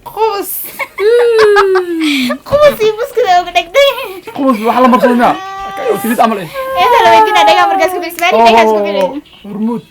Qubus. Qubus iyo buskuda uga dhegtay. Qubus waxa la marsado miya? Saliid camal eh. Inta la weydiinaa dhagaa markaas ku bixis, Maari dhagaas ku bixi. Hormuud.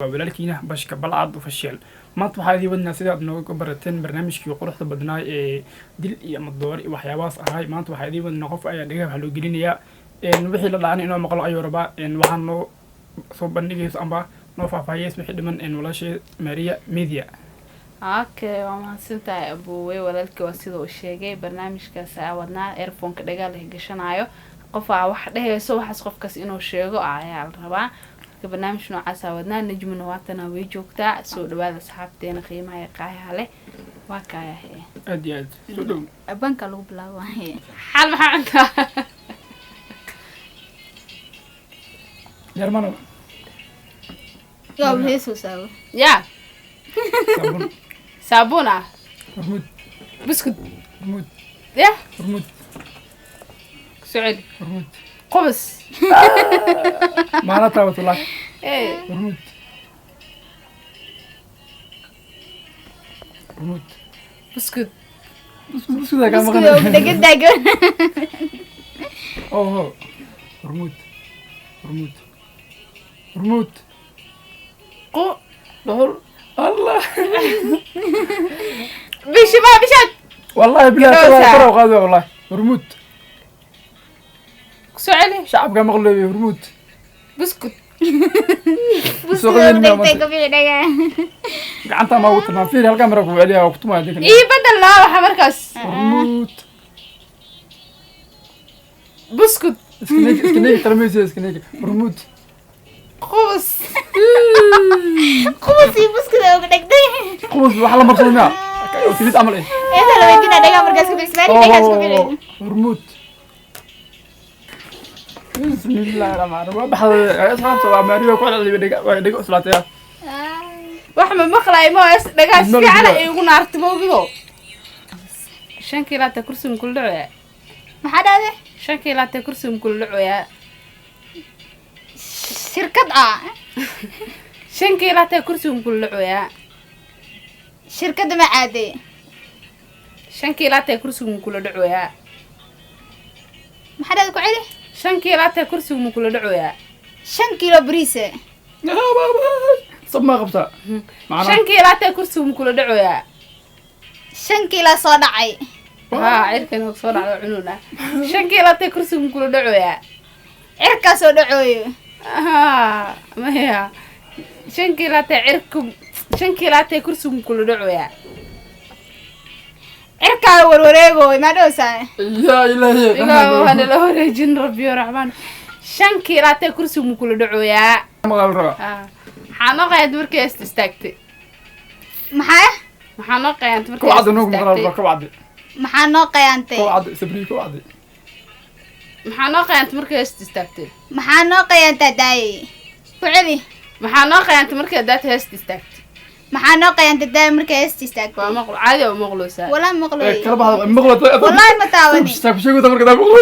Waa walaalkiina Bashka Balcad Official. Maanta waxaa idiin wadnaa, sidaad nooga barateen, barnaamijkii quruxda badnaa ee dil iyo madoor iyo waxyaabahaas ahay. Maanta waxaa idiin wadnaa qof ayaa dhagaha wax loo gelinayaa, wixii la dhacana inoo maqlo ayuu rabaa. Waxaa noo soo bandhigayso amba noo faahfaahiyeyso wixii dhiman walaashay Maria Media. Okay, waa mahadsantahay abuuwe. Walaalkii waa sida uu sheegay, barnaamijkaas aa wadnaa. Earphoneka dhagaa la gashanaayo, qof aa wax dhehayso, waxaas qofkaas inuu sheego ayaa la rabaa. Marka barnaamij noocaas aa wadnaa. Najmuna waatana way joogtaa. Soo dhawaada asxaabteena qiimaha iyo qaayaha leh. Waa kaayahe. Aad iyo aad soo dhow. Banka lagu bilaabo. Xaal maxaa cuntaa? Jarmano. Yaa heesoo saago? Yaa. Saabuun. Saabuun ah. Hormuud. Buskud. Hormuud. Ya. Hormuud. Kusoo celi. Hormuud. Qubus. Maala taabatullah. Ee. Hormuud, hormuud. Buskud. Buskudaa kaa Buskuda uga maqan. dhegan taagan. Oho, hormuud, hormuud, hormuud. Qu. Dhuxul, allah. Bishimaa bishaad. Wallahi bilahi. Gabdhaha. Kor u qaadi wallahi, hormuud. Kusoo celi. Shacabka maqloobi, hormuud. Buskud. Buskuda uga dhegtay, ku bixi dhagaa. Gacanta ma ugu tilmaam, fiiri halkaa mara ku celiya waa kutumaya dinka. Ii bedel laa waxa markaas. Hormuud. Buskud. Iska neegi, iska neegi, talamaysa iska neegi, hormuud. Qubus. Qubus iyo buskuda uga dhegtay. Qubus waxa la marsado miya? Saliid camal eh. Inta la weydiinaa dhagaa markaas ku bixis, Maari dhagaas ku bixi. Hormuud. Bismillahi raxmaan raxiim. Waa baxday asxaabta, waa Maariyo ku celceliya dhega, waa dhega cuslaataya. Wax ma maqlaay ma es dhagaas. Nolol fiican jira. Ay ugu naarta moogido. 5 kiilaata kursiga kula dhacoyaa. Maxaa dhahday? 5 kiilaata kursiga kula dhacoyaa. Shirkad ah. 5 kiilaata kursiga kula dhacoyaa. Shirkadda ma aaday? 5 kiilaata kursiga kula dhacoyaa. Maxaa dhahday? Ku celi. 5 kiilaata kursiga kula dhacoyaa. 5 kiilo bariise. Sab maa qabtaa macnaha? 5 kiilaata kursiga kula dhacoyaa. 5 kiilo soo dhacay. Haa, cirkan oo soo dhacdo cununa. 5 kiilaata kursiga kula dhacoyaa. Cirkaa soo dhacooyo. Haa, maya, 5 kiilaata cirka, 5 kiilaata kursiga kula dhacoyaa. Cirkaa warwareegooy maa dhahaysaa? Yaa ilaahi. Ilaa waa nala wareejin rabbiyo raxmaan. 5 kiilaata kursiga kula dhacoyaa. Maqal rabaa. Maxaa noo qayaantay markii heesta istaagtay? Maxaa? Maxaa noo qayaantay markii Kawcadda heesta noogu maqal rabaa. istaagtay? Kawcaddi. Maxaa noo qayaantay? Kawcaddi sabrii, kawcaddi. Maxaa noo qayaantay markii heesta istaagtay? Maxaa noo qayaantaa daayey? Ku celi. Maxaa noo qayaantay markii daata heesta istaagtay? Maxaa noo qayaantay daayey markay heesta istaagtay? Waa maqlo, caadi oo maqloosaa. Walaa maqlooy. Kala baxda maqlo. Wallaahi ma taawani. Saab sheegota marka daa maqlo.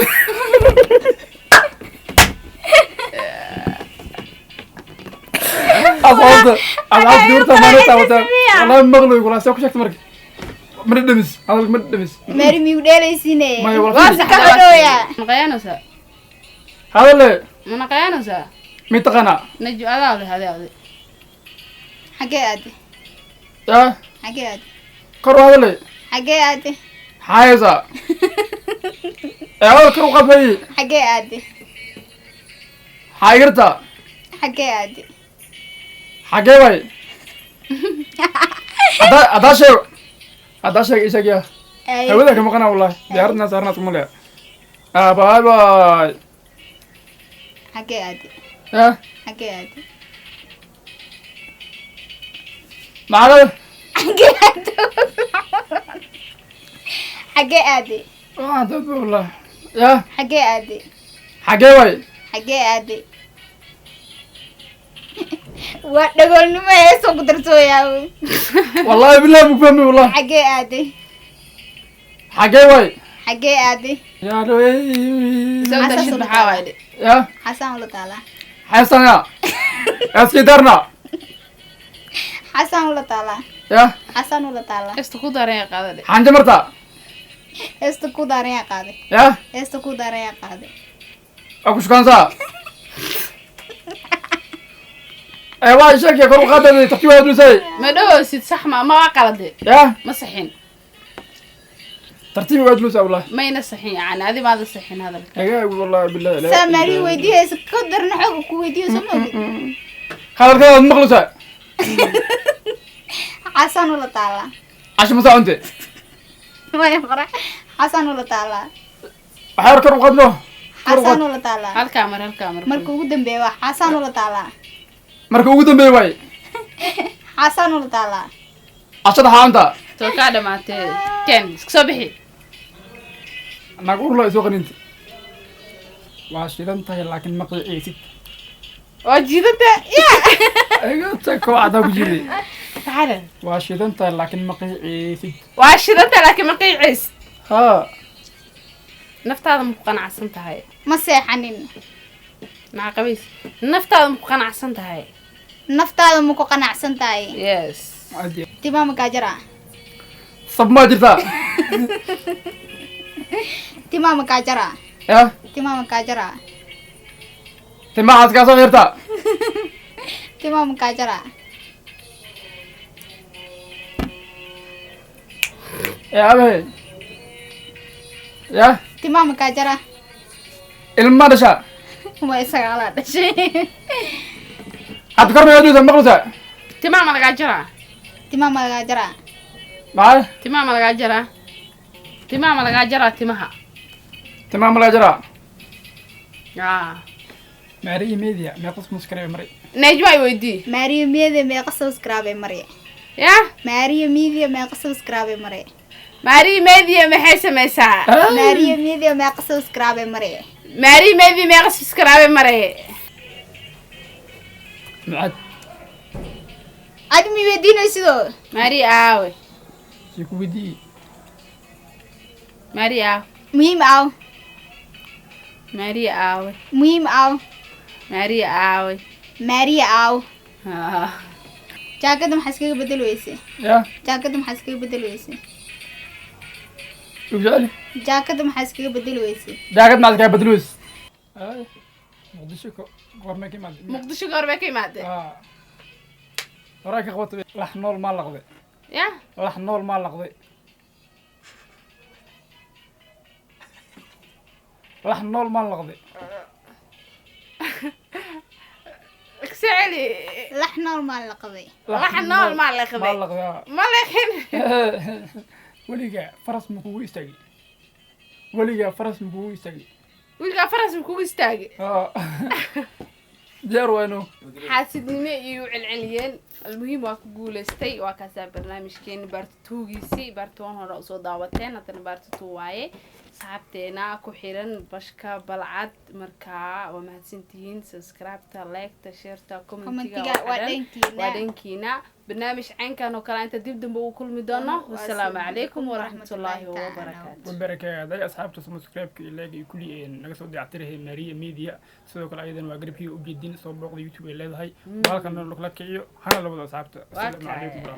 Asxaabta, asxaabta horta maana taawata, wallahi maqlo, walahi saa ku sheegta marka ma dhadhamis hadalka, ma dhadhamis. Mary miyu dheelaysiine? Maya, Waa walahi. saxda. Ka xidhooya. Ma qayaanaysaa? Hadalle. Mana qayaanaysaa? Mi taqaanaa? Naju adaa leh, adaa leh. Xagee aade? Yaa. Xagee aade? Kor u hadalle. Xagee aade? Xaayaysaa ee hadal kor u qadmay. Xagee aade? Xaayirta. Xagee aade? Xagee way? Haddaa haddaa sheego, haddaa sheeg, ii sheeg yaa. Ay. Hawada ka maqanaa wallahi, diyaaradna saarnaad kuma leeya. Ah, bye bye. Xagee aade? Ya. Xagee aade? Macalada. Xagee aade? Xagee aade? Waxaan dad wallahi ya. Xagee aade? Xagee way? Xagee aade? Waa dhagoolnimo, heesoo ku darsooyaa. Wallahi billahi ma fahmi wallahi. Xaggee aaday? Xagee waay? Xaggee aaday? Yaa. Soo darshid, maxaa waaye? Ya. Xasaan ula taalaa. Xasan ya aski darna. Xasaan ula taalaa. Ya. Xasaan ula taalaa. Heesta ku daaran qaada dhe. Xanja marta. Heesta ku daaran qaaday. Ya. Heesta ku daaran qaaday. Waa ku shukaansaa ee waa sheegaya kor u qaadada tartiib waa dulsay. Ma dhawoosid, sax ma waa qalade. Ya. Ma saxin. Tartiib waa dulsay wallahi. Mayna saxin, yani adi maada saxin hadalka. Aga wallahi billahi. Saa maari weydiiyeysa ku darna xooga ku weydiiyo, soo ma ogid? Hadalkada aad maqlaysaa. Xasaan ula taalaa. Casho masaa cunte? Maya fara, xasaan ula taalaa. Waxaa yar kor u qaadno, kor u Xasaan qaad. ula taalaa. Halkaa mar, halkaa mar. Marka ugu dambeeya waa xasaan ula taalaa. Marka ugu dambeeya waay. Xasaan ula taalaa. Cashada xaa cunta? Soo kaa dhamaatee, ken iska soo bixi. Naag urla soo qaninta waa shidan tahay, laakiin ma qiicaysid. Waa jiidanta ya. Iga tag, kooxdaa ku jiray. Maxaa leh? Waa shidan tahay laakiin ma qiicaysid. Waa shidanta laakiin ma qiicaysid. Ha. Naftaada ma ku qanacsan tahay? Ma seexanin. Maxaa qabays? Naftaada ma ku qanacsan tahay? Naftaada ma ku qanacsan tahay? Yes. Timaa ma gaajara? Sab maa jirtaa? Timaa ma gaajara? Ya. Timaa ma gaajara? Timahaas kaa soo xirtaa. Timaa ma gaajara? Ya abe ya. Timaa ma gaajara? Ilma dhashaa? Waa isagaalaa dhashay. Hadda kor ma duusa maqlaysaa? Timaa ma lagaa jaraa? Timaa ma lagaa jaraa? Maxay? Timaa ma lagaa jaraa? Timaa ma lagaa jaraa timaha? Timaha ma laga jaraa? Aa. Maariya media meeqas muskare maray? Najma ay weydii. Maariyo media meeqa subscribe mare? Ya. Maariyo media meeqa subscribe mare? Maari media maxay samaysaa? Maariyo media meeqa subscribe mare? Maari media meeqa subscribe maray? Mucad. Adi mi weydiinaysidoo? Maari aawe? Si ku weydii. Maari aawe? Muhiim aaw. Maari aawe? Muhiim aaw. Maari aawe? Maariya aaw. Ah. Jaakada maxaa iskaga bedeli weyse? Ya. Jaakada maxaa iskaga bedeli weyse? Ugu jeceli. Jaakada maxaa iskaga bedeli weyse? Jaakad maad kaa badluus. Ay, Muqdisho goormay ka imaatay? Muqdisho goor bay ka imaatay? Ah. Horay ka qabatay. Lax nool maa laqday? Ya. Lax nool maa laqday? Lax nool maa laqday? Iska celi. Lax nool maa la qabay? Lax nool maa laqday? Maa laqday ah. Ma laqin. Weligaa faras ma kugu istaagay? Weligaa faras ma kugu istaagay? Wiilkaa faras ma kugu istaagay? Ah. Diyaar wayno. Xaasidnimo iyo celceliyeen. Almuhiim, waa ku guuleystay. Waa kaasaa barnaamijkeeni part two-giisii. Part one hore usoo daawateen, haddana part two waaye. Saxaabteena ku xiran bashka balcad, markaa waa mahadsantihiin. Subscribe-ta, like-ta, share-ta, commentiga. Commentiga waa dhankiina. Waa dhankiina. Barnaamij caynkan oo kale inta dib dambe ugu kulmi doono, wasalaamu calaykum waraxmatullaahi wabarakaatu. Wabarakaada asxaabta subscribe-ka iyo like iyo kulli een naga soo dayactirahay Maria Media. Sidoo kale ayadan waa garabkii u jeedin, soo booqda YouTube ay leedahay. Halkan la kiciyo hana la wada asxaabta. Assalaamu calaykum.